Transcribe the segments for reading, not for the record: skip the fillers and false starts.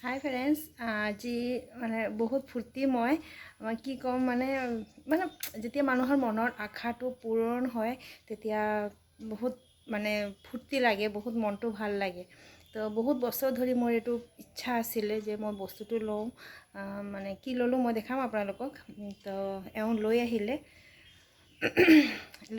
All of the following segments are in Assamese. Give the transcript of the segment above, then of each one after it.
হাই ফ্ৰেণ্ডছ, আজি মানে বহুত ফূৰ্তি। মই মই কি ক'ম, মানে মানে যেতিয়া মানুহৰ মনৰ আশাটো পূৰণ হয় তেতিয়া বহুত মানে ফূৰ্তি লাগে, বহুত মনটো ভাল লাগে। তো বহুত বছৰ ধৰি মোৰ এইটো ইচ্ছা আছিলে যে মই বস্তুটো লওঁ। মানে কি ল'লোঁ মই দেখাম আপোনালোকক। তো এওঁ লৈ আহিলে,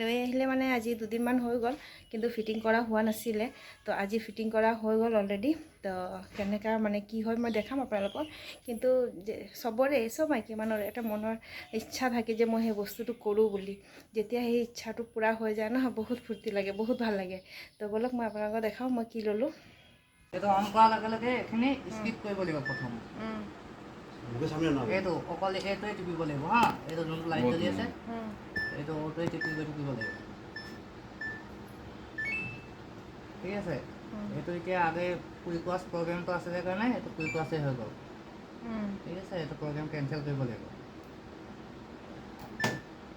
লৈ আহিলে মানে আজি দুদিনমান হৈ গ'ল, কিন্তু ফিটিং কৰা হোৱা নাছিলে। তো আজি ফিটিং কৰা হৈ গ'ল অলৰেডি। তো কেনেকুৱা মানে কি হয় মই দেখাম আপোনালোকক। কিন্তু যে চবৰে, চব মাইকী মানুহৰ এটা মনৰ ইচ্ছা থাকে যে মই সেই বস্তুটো কৰোঁ বুলি। যেতিয়া সেই ইচ্ছাটো পূৰা হৈ যায় নহয়, বহুত ফূৰ্তি লাগে, বহুত ভাল লাগে। তো ব'লক মই আপোনালোকক দেখাওঁ মই কি ল'লোঁ। এইটো অন কৰাৰ লগে লগে এইখিনি স্কিপ কৰিব লাগিব প্ৰথম। এইটো অকল এইটোৱে টিপিব লাগিব। হা, এইটো যোনটো লাইট জ্বলি আছে এইটো অ'টোৱে টিপি গৈ থাকিব লাগিব, ঠিক আছে। এইটো এতিয়া আগে কুইক ৱাছ প্ৰগ্ৰেমটো আছিলে কাৰণে এইটো কুইক ৱাছেই হৈ গ'ল, ঠিক আছে। এইটো প্ৰগ্ৰেম কেঞ্চেল কৰিব লাগিব,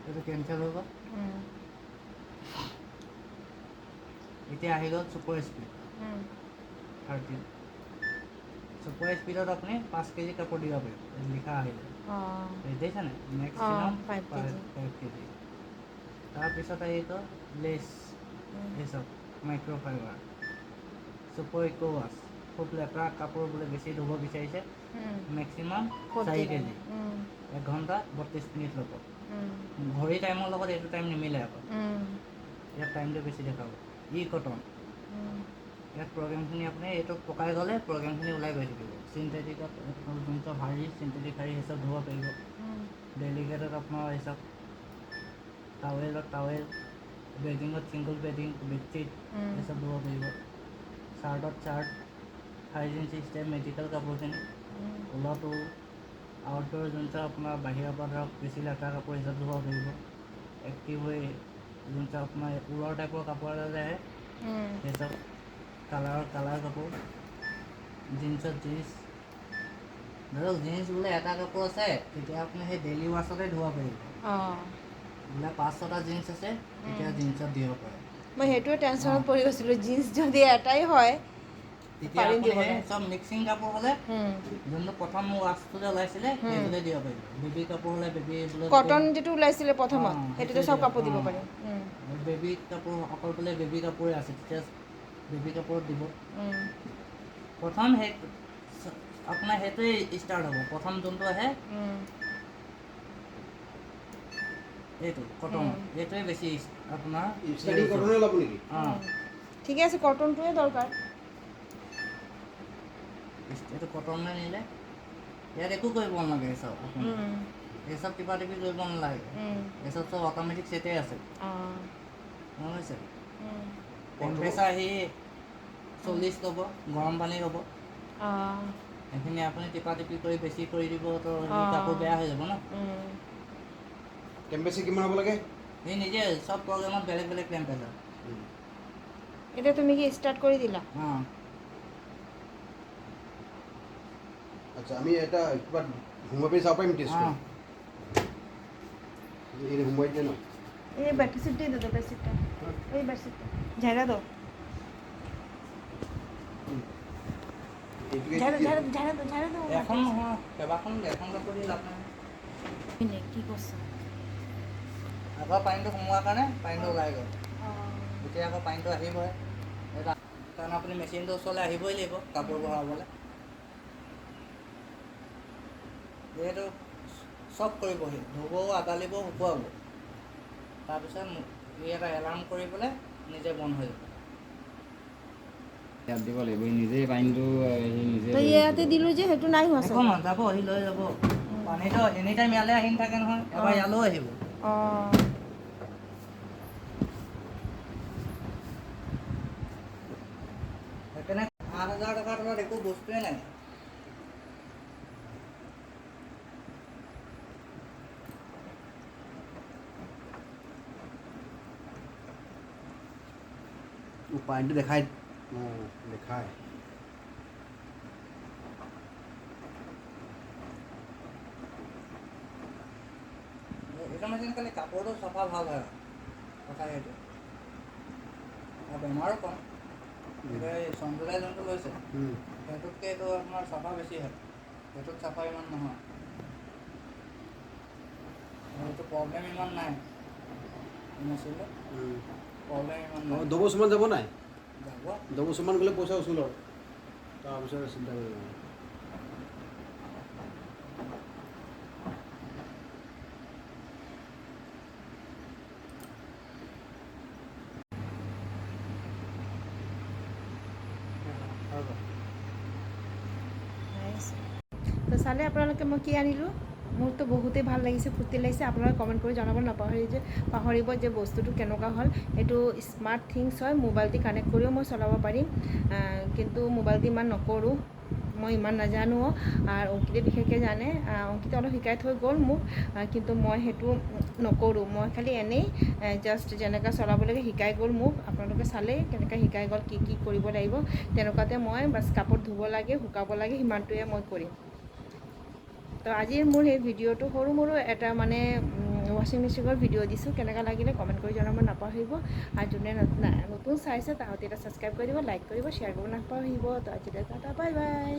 এইটো কেঞ্চেল হৈ গ'ল। এতিয়া আহি গ'ল ছুপাৰ স্পীড 13। ছুপাৰ স্পীডত আপুনি 5 কেজি কাপোৰ দিব পাৰিব, লিখা আহিলে দেখিছেনে, মেক্সিমাম 5 কেজি। তাৰপিছত আহি গ'ল লেছ, এই চব মাইক্ৰ'ফাইবাৰ, ছুপাৰ ইক' ৱাছ। খুব লেতেৰা কাপোৰ বোলে বেছি ধুব বিচাৰিছে, মেক্সিমাম 4 কেজি, 1 ঘণ্টা 32 মিনিট ল'ব। ঘড়ী টাইমৰ লগত এইটো টাইম নিমিলে আকৌ, ইয়াত টাইমটো বেছি দেখাব। ই কটন, ইয়াত প্ৰগ্ৰেমখিনি আপুনি এইটো পকাই গ'লে প্ৰগ্ৰেমখিনি ওলাই গৈ থাকিব। চিন্থেটিকত যোনটো শাৰী, চিন্থেটিক শাৰী সেই চব ধুব পাৰিব। ডেলিকেটত আপোনাৰ হিচাপ, টাৱেলত টাৱেল, বেডিঙত ছিংগল বেডিং, বেডশ্বীট এই চব ধুব পাৰিব। চাৰ্টত চাৰ্ট, হাইজিন চিষ্টেম, মেডিকেল কাপোৰখিনি, ওলতো আউটড'ৰ যোনটো আপোনাৰ বাহিৰৰ পৰা ধৰক বেছি লেতেৰা কাপোৰ হিচাপ ধুব পাৰিব। এক্টিভ হৈ যোনটো আপোনাৰ ঊলৰ টাইপৰ কাপোৰ এটা যে আহে সেই চব কালাৰৰ কালাৰ কাপোৰ, জিন্সত জিন্স, ধৰক জিন্স বোলে এটা কাপোৰ আছে তেতিয়া আপুনি সেই ডেইলি ৱাছতে ধুব পাৰিব। বোলে 5-6টা জিন্স আছে তেতিয়া জিন্সত দিব পাৰে। মই সেইটোৱে টেনশ্যনত পৰি গৈছিলোঁ, জিন্স যদি এটাই হয় তেতিয়া আপুনি চব মিক্সিং কাপোৰ হ'লে যোনটো প্ৰথম ৱাছটো যে ওলাইছিলে সেইটোতে দিব পাৰিব। বেবী কাপোৰ হ'লে বেবী বোলে কটন যিটো ওলাইছিলে প্ৰথমত সেইটোতে চব কাপোৰ দিব পাৰিম। বেবী কাপোৰ অকল বোলে বেবী কাপোৰে আছে তেতিয়া বেবী কাপোৰত দিব। প্ৰথম সেই আপোনাৰ সেইটোৱেই ষ্টাৰ্ট হ'ব, প্ৰথম যোনটো আহে এইটো কটন, এইটোৱে বেছি আপোনাৰ। অঁ, ঠিকে আছে, কটনটোৱে দৰকাৰ। এইটো কটনে নিলে ইয়াত একো কৰিব নালাগে, চব আপুনি এই চব টিপা টিপি কৰিব নালাগে, এই চব চব অট'মেটিক ছেটেই আছে। গম পাইছে? টেম্পাৰেচাৰ সি 40 ল'ব, গৰম পানী ল'ব, সেইখিনি আপুনি টিপা টিপি কৰি বেছি কৰি দিব তো কাপোৰ বেয়া হৈ যাব ন। টেম্পাৰেচাৰ কিমান হ'ব লাগে সি নিজে চব প্ৰগ্ৰেমত বেলেগ বেলেগ টেম্পাৰেচাৰ। এতিয়া তুমি কি ষ্টাৰ্ট কৰি দিলা? অঁ। আচ্ছা, আমি এটা কিবা সোমোৱাই পিনি চাব পাৰিম টেষ্ট কৰি? এই সোমোৱাই দিয়ে ন, এই বেডশ্বীট দিয়ে দাও, বেডশ্বীটটা, এই বেডশ্বীটটা ঝাড়া দাও, ঝাড়া ঝাড়া ঝাড়া দাও, ঝাড়া দাও। এখন নহয়, কেইবাখন এখন কাপোৰ দি লাভ নাই। কি কৰিছ? আকৌ পানীটো সোমোৱাৰ কাৰণে পানীটো ওলাই গ'ল, এতিয়া আকৌ পানীটো আহিবই, কাৰণ আপুনি মেচিনটোৰ ওচৰলৈ আহিবই লাগিব কাপোৰ ভৰাবলৈ। যিহেতু চব কৰিবহি, ধুব, আদালিব, শুকুৱাব, তাৰপিছত ই এটা এলাৰ্ম কৰি পেলাই নিজে বন্ধ হৈ যাব। ইয়াত দিব লাগিব, নিজেই পানীটো নিজে ইয়াতে দিলোঁ যে সেইটো নাই হোৱা। একো নহয়, যাব, সি লৈ যাব পানীটো। এনি টাইম ইয়ালৈ আহি নাথাকে নহয়, এবাৰ ইয়ালৈও আহিব। অঁ, সেইকাৰণে 8000 টকাৰ তলত একো বস্তুৱে নাই। পানীটো দেখাই, দেখায়। এইটো মেচিন খালি কাপোৰটো চফা ভাল হয়, কথা সেইটো, আৰু বেমাৰো কম। চন্দুলাই যোনটো লৈছে সেইটোতকৈ এইটো আপোনাৰ চাফা বেছি হয়। সেইটোত চাফা ইমান নহয় আৰু এইটো প্ৰব্লেম ইমান নাই। মেচিনটোত প্ৰব্লেম ইমান নাই। 2 বছৰমান যাব নাই? যাব। 2 বছৰমান গ'লে পইচা উচুল আৰু তাৰপিছত চিন্তা কৰিব নালাগে। হৈ গ'ল। তো চালে আপোনালোকে মই কি আনিলোঁ। মোৰতো বহুতেই ভাল লাগিছে, ফূৰ্তি লাগিছে। আপোনালোকে কমেণ্ট কৰি জনাব নাপাহৰি যে পাহৰিব যে বস্তুটো কেনেকুৱা হ'ল। এইটো স্মাৰ্ট থিংছ হয়, মোবাইল দি কানেক্ট কৰিও মই চলাব পাৰিম। কিন্তু মোবাইল দি ইমান নকৰোঁ, মই ইমান নাজানোও আৰু অংকিতে বিশেষকৈ জানে। অংকিতে অলপ শিকাই থৈ গ'ল মোক, কিন্তু মই সেইটো নকৰোঁ। মই খালি এনেই জাষ্ট যেনেকৈ চলাব লাগে শিকাই গ'ল মোক। আপোনালোকে চালেই কেনেকৈ শিকাই গ'ল, কি কি কৰিব লাগিব। তেনেকুৱাতে মই বাছ কাপোৰ ধুব লাগে, শুকাব লাগে, সিমানটোৱে মই কৰিম। তো আজিৰ মোৰ সেই ভিডিঅ'টো সৰু মৰু এটা মানে ৱাশ্বিং মেচিনৰ ভিডিঅ' দিছোঁ। কেনেকুৱা লাগিলে কমেণ্ট কৰি জনাব নাপাহৰিব। আৰু যোনে নতুন চাইছে, তাহাঁতে এটা ছাবস্ক্ৰাইব কৰি দিব, লাইক কৰিব, শ্বেয়াৰ কৰিব নাপাহৰিব। তো আজিলৈ টাটা, বাই বাই।